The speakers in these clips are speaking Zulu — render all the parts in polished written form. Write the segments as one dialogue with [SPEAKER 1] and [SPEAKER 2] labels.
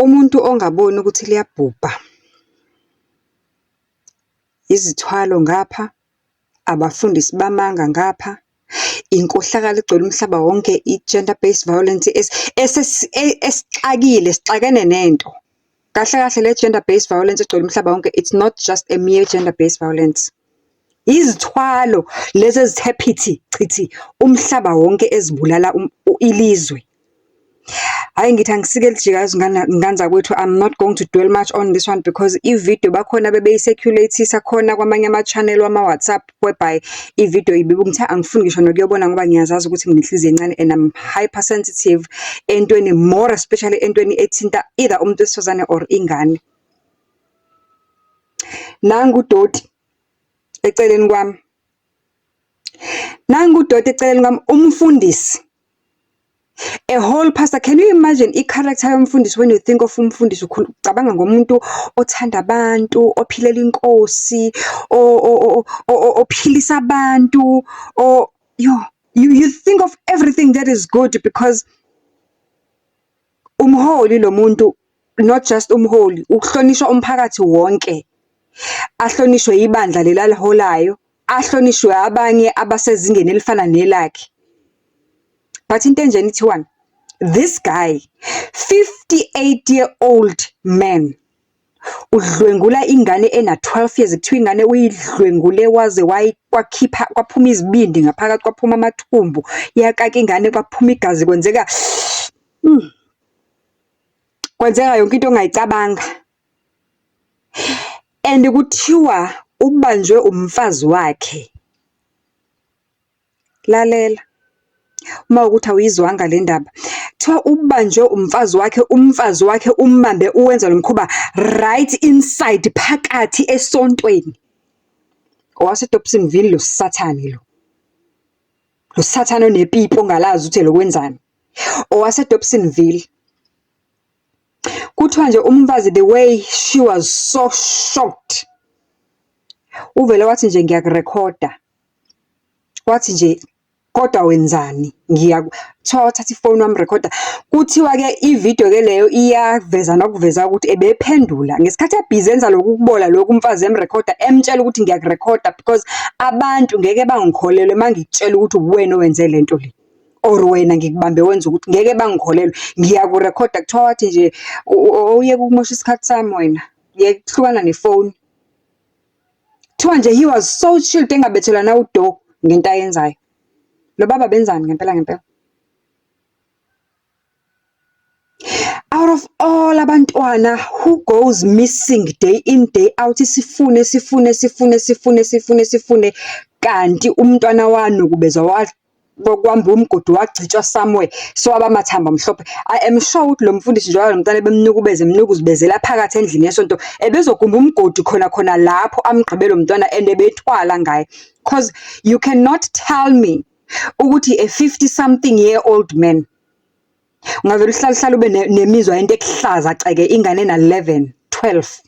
[SPEAKER 1] Umuntu ongaboni ukuthi liyabhubha, izithwalo ngapha, abafundisi bamanga ngapha, inkohlakalo egcwele umhlaba wonke, i-gender based violence esixakile, sixakene nento. Kahle kahle le gender based violence egcwele umhlaba wonke, it's not just a mere gender based violence. Izithwalo lezi ezithe phithi chithi umhlaba wonke ezibulala ilizwe. Hhayi ngithi angisike elijikayo ngane zakwethu, I'm not going to dwell much on this one because ividiyo bakhona abebeyi-circulate-isa khona kwamanye ama-channel wama-WhatsApp, whereby ividiyo ngithe angifuni ngisho nokuyobona ngoba ngiyazazi ukuthi nginenhliziyo encane and I'm hypersensitive entweni, more especially entweni ethinta either umuntu wesifazane or ingane. Nangu udoti eceleni kwami. Nangu udoti eceleni kwami, umfundisi. A whole pastor, can you imagine i-character yomfundisi? When you think of umfundisi, ucabanga ngomuntu othanda abantu, ophilela inkosi, ophilisa abantu, yo, you think of everything that is good because umholi lo muntu, not just umholi, ukuhlonishwa umphakathi wonke, ahlonishwe ibandla leli aliholayo, ahlonishwe abanye abasezingeni elifana nelakhe. But into enjena ithiwani? This guy, 58-year-old man, udlwengula ingane ena-12 years. Kuthiwa ingane uyidlwengule waze kwakhipha, kwaphuma izibindi ngaphakathi, kwaphuma amathumbu, yakaka ingane, kwaphuma igazi, kwenzeka kwenzeka yonke into ongayicabanga. And kuthiwa ubanjwe umfazi wakhe. Lalela, uma kuwukuthi awuyizwanga le ndaba. Kuthiwa ubanjwe umfazi wakhe, umfazi wakhe umbambe uwenza lo mkhuba right inside, phakathi esontweni. OwaseDobsonville lo sathane lo. Lo sathane onepipi ongalazi ukuthi elokwenzani. OwaseDobsonville. Kuthiwa nje umfazi, the way she was so shocked. Uvele wathi nje, "Ngiyakurekhoda." Wathi nje, "Kodwa wenzani?" Kuthiwa wathatha ifoni wamrekhoda. Kuthiwa-ke ividiyo-ke leyo iyaveza nokuveza ukuthi ebephendula ngesikhathi ebhizi enza lokhu kubola lokhu, umfazi emrekhoda, emtshela ukuthi, "Ngiyakurekhoda because abantu ngeke bangikholelwe uma ngikutshela ukuthi uwena owenze lento le. Or wena ngikubambe wenza ukuthi, ngeke bangikholelwe, ngiyakurekhoda." Kuthiwa wathi nje, "Uyeke ukumosha isikhathi sami wena, yeka ukuhlukana nefoni." Kuthiwa nje he was so chilled, engabethelwa nawudo ngento ayenzayo. Lo baba benzani ngempela ngempela? Out of all abantwana who goes missing day in, day out, sifune, sifune, sifune, sifune, sifune, sifune, kanti umntwana wanukubezwa, kwambiwa umgodi, wagcitshwa somewhere, so waba amathambo amhlophe. I am sure ukuthi lo mfundisi, njengoba lo mntwana ebemnukubeza, emnukuzibezela phakathi endlini yesonto, ebezogumba umgodi khona khona lapho amgqibe lo mntwana and ebethwala ngaye. 'Cause you cannot tell me ukuthi a 50 something year old man ungavele uhlale uhlale ube nemizwa yento ekuhlaza ceke ingane ena 11, 12,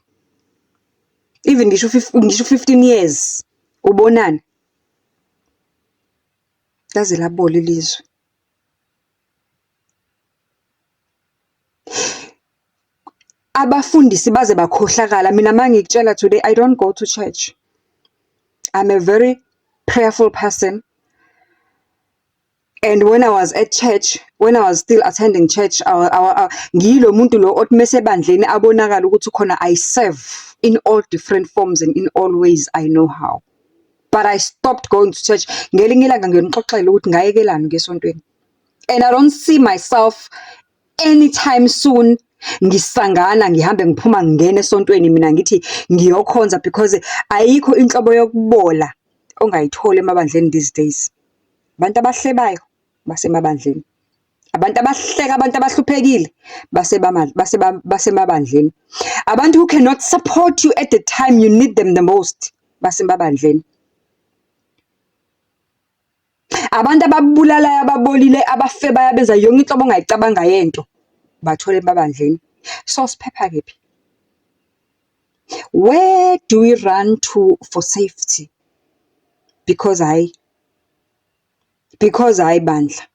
[SPEAKER 1] even ngisho 15 years, ubonani? Laze labola ilizwe. Abafundisi baze bakhohlakala. Mina mangikutshela today, I don't go to church. I'm a very prayerful person. And when I was at church, when I was still attending church, ngiyilo muntu lo othi mese ebandleni abonakala ukuthi khona I serve in all different forms and in all ways I know how. But I stopped going to church. Ngelinye ilanga ngiyonixoxela ukuthi ngayekelani ngesontweni. And I don't see myself anytime soon ngisangana, ngihambe, ngiphuma, ngingena esontweni, mina ngithi ngiyokhonza, because ayikho inhlobo yokubola ongayithola emabandleni these days. Abantu abahlebayo basemabandleni. Abantu abahleka abantu abahluphekile basemabandleni. Abantu who cannot support you at the time you need them the most basemabandleni. Abantu ababulalayo, ababolile, abafebayo, abenza yonke inhlobo ongayicabanga yento bathola emabandleni. So siphepha kephi? Where do we run to for safety? Because hhayi bandla.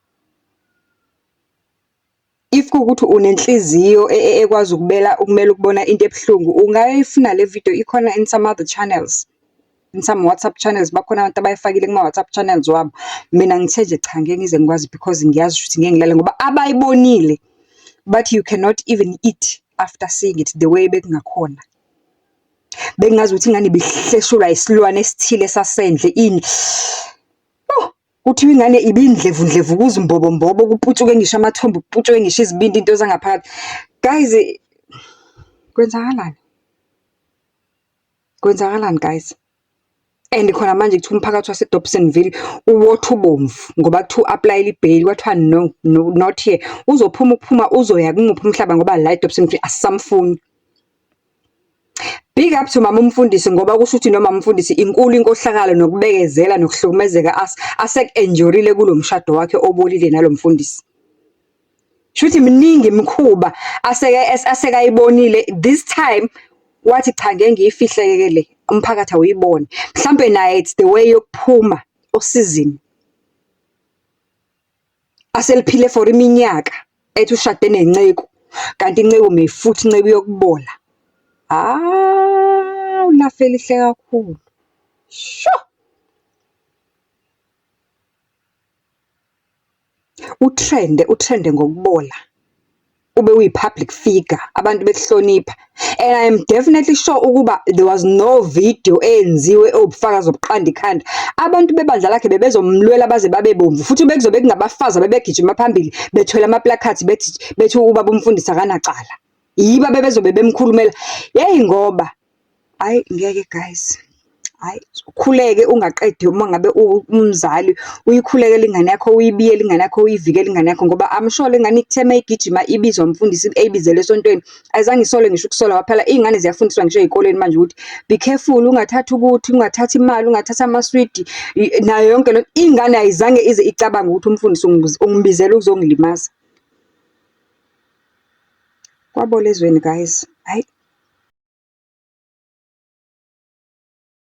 [SPEAKER 1] If kuwukuthi unenhliziyo ekwazi ukubela ukumele ukubona into ebuhlungu, ungayifuna le video ikhona in some other channels. In some WhatsApp channels, bakhona abantu abayifakile kuma-WhatsApp channels wabo. Mina ngithe nje cha, ngeke ngize ngikwazi because ngiyazi ukuthi ngeke ngilale ngoba abayibonile bathi you cannot even eat after seeing it the way bekungakhona. Bekungazuthi ingane ibihleshulwa isilwane esithile sasendle ini. Oh, kuthiwa ingane ibindlevundlevu kuzimbobombobo kuputshuke ngisho amathumbu, kuputshuke ngisho izibindi, into zangaphakathi. Guys, kwenzakalani? Kwenzakalani guys? And khona manje kuthiwa umphakathi wase-Dobsonville uwotha ubomvu ngoba kuthiwa u-apply-ele i-bail, kwathiwa no, no, not here. Uzophuma ukuphuma uzoya kumuphi umhlaba ngoba la e-Dobsonville asisamfuni. Big up to mama umfundisi ngoba kusho ukuthi noma umfundisi inkulu inkohlakalo nokubekezela nokuhlukumezeka asek-endurile kulo mshado wakhe obolile nalo mfundisi. Shuthi miningi imikhuba asekayibonile this time, wathi cha, ngeke ngiyifihle-ke le, umphakathi awuyibone. Mhlampe naye it's the way yokuphuma osizini aseliphile for iminyaka ethi ushade nenceku, kanti inceku mefuthi inceku yokubola. Hawu, lafa elihle kakhulu. Sho! Utrende, utrende ngokubola. Ube uyi-public figure, abantu bekuhlonipha. And I am definitely sure ukuba there was no video eyenziwe ewubufakazi obuqanda ikhanda. Abantu bebandla lakhe bebezomlwela baze babe bomvu, futhi bekuzobe kungabafazi abebegijima phambili bethwele ama-placards bethi ubaba umfundisi akanacala. Yibo abebezobe bemkhulumela. Yeyi ngoba, hhayi ngeke guys. Hhayi, ukhuleke ungaqedi uma ngabe umzali uyikhulekele ingane yakho, uyibiyele ingane yakho, uyivikele ingane yakho ngoba I'm sure le ngane ithe mayigijima ibizwa umfundisi eyibizele esontweni, ayizange isole ngisho ukusola ngoba phela iy'ngane ziyafundiswa ngisho ey'koleni manje ukuthi be careful, ungathathi ukuthi, ungathathi imali, ungathathi amaswidi, nayo yonke le. Ingane ayizange ize icabange ukuthi umfundisi ungibizela ukuzongilimaza. Kwabola ezweni guys, hhayi.